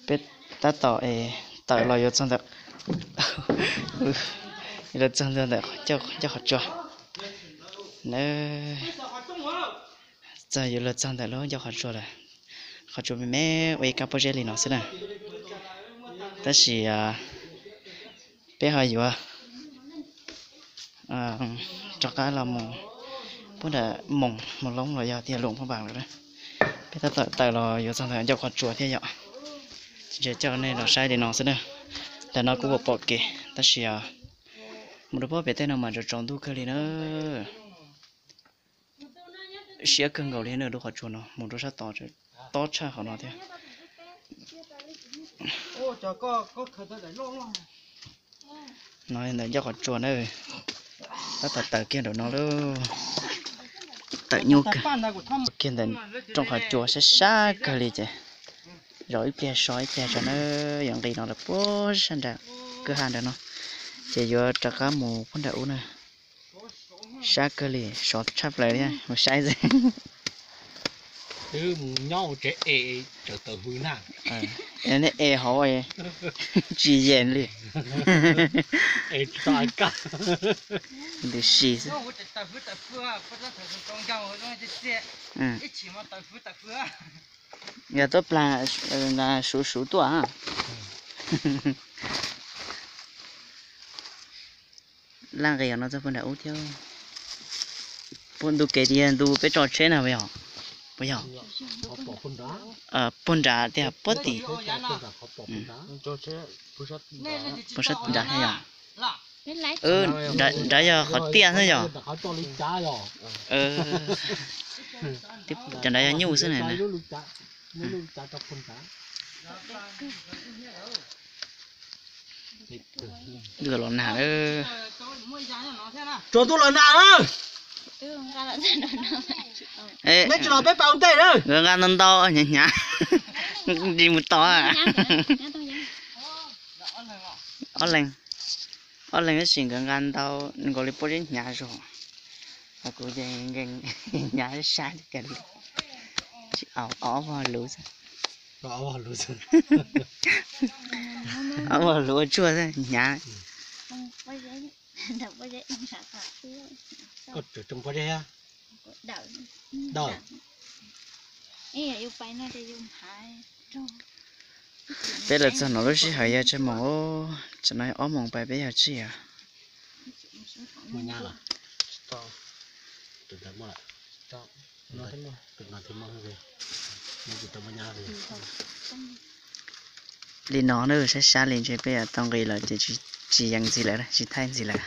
Peb tab tom es tawm los yuav txog ntawm, yuav los txog ntawm ncauj qhov tsua na. Txog yuav los txog ntawm lub ncauj qhov tsua lawm. Qhov tsua me me ua ib kab pob zeb li no xwb na. Tab sis peb ho yuav rov qab los mus pub nram Moos, Moos Loob los yog tias Luam Phaj Npas lawm. Peb tab tom tawm los yuav txog ntawm ncauj qhov tsua thiab yom. Ces coj nej los saib li no xwb na. Ntawm no kuj pom pom kev tab sis mus rau pob pem tej no mas tsaus tsaus ntuj kawg li na. Siab kawg nkaus li na, lub qhov tsua no mus rau sab tod, tob tshaj qhov no thiab. No ntawm ncauj qhov tsua na, tab tom tawm kiag nraum no lauj. Tawm nyuaj kawg kiag ntawm rooj qhov tsua sab sab kawg li ces zaum ib pliag so ib pliag tso na. Yuav nqis no lawm puag sab nram kwj ha nram no ces yuav rov qab mus puag nram ub na. Sab kawg li, sov tshaj plaws li, mus saib xwb. Twb mus nyob ua tsev es tawm hws na. Nej es hauv tsis yees li. Ntws si xwb. Yog tuaj plag suv suv tuaj. Laj nqis no txog puag nram ub thiab. Puag ntu kev tias ntu peb tso tsheb na puas yog? Puas yog? Puag nrad tiag puag tim. Puag sab nrad thiab yog. Nrad yog qhov tiaj xwb yog. Cov nrad yog nyuj xwb na. Nkawd los nag. Tsuas tuaj los nag na. Neb tsis los peb pas ua ntej na. Nkawd nqa ntau ntau hnyav hnyav, tsis mus tod. Ob leeg, ob leeg tab sis nkawd nqa ntau nkaus li pob zeb hnyav zog. Ho kuv ces nkees hnyav sab sab li. Tsis au, ob vog luv xwb. Ob vog luv ua tsuag xwb hnyav. Peb los txog no lub sij hawm yog tsawg moos? Tsam no ob moos pais peb yog tsij os. Li no na, sab sab li ntshe peb yuav tau nqis lawm ces tsis yees ntxiv lawm, tsis thaij ntxiv lawm.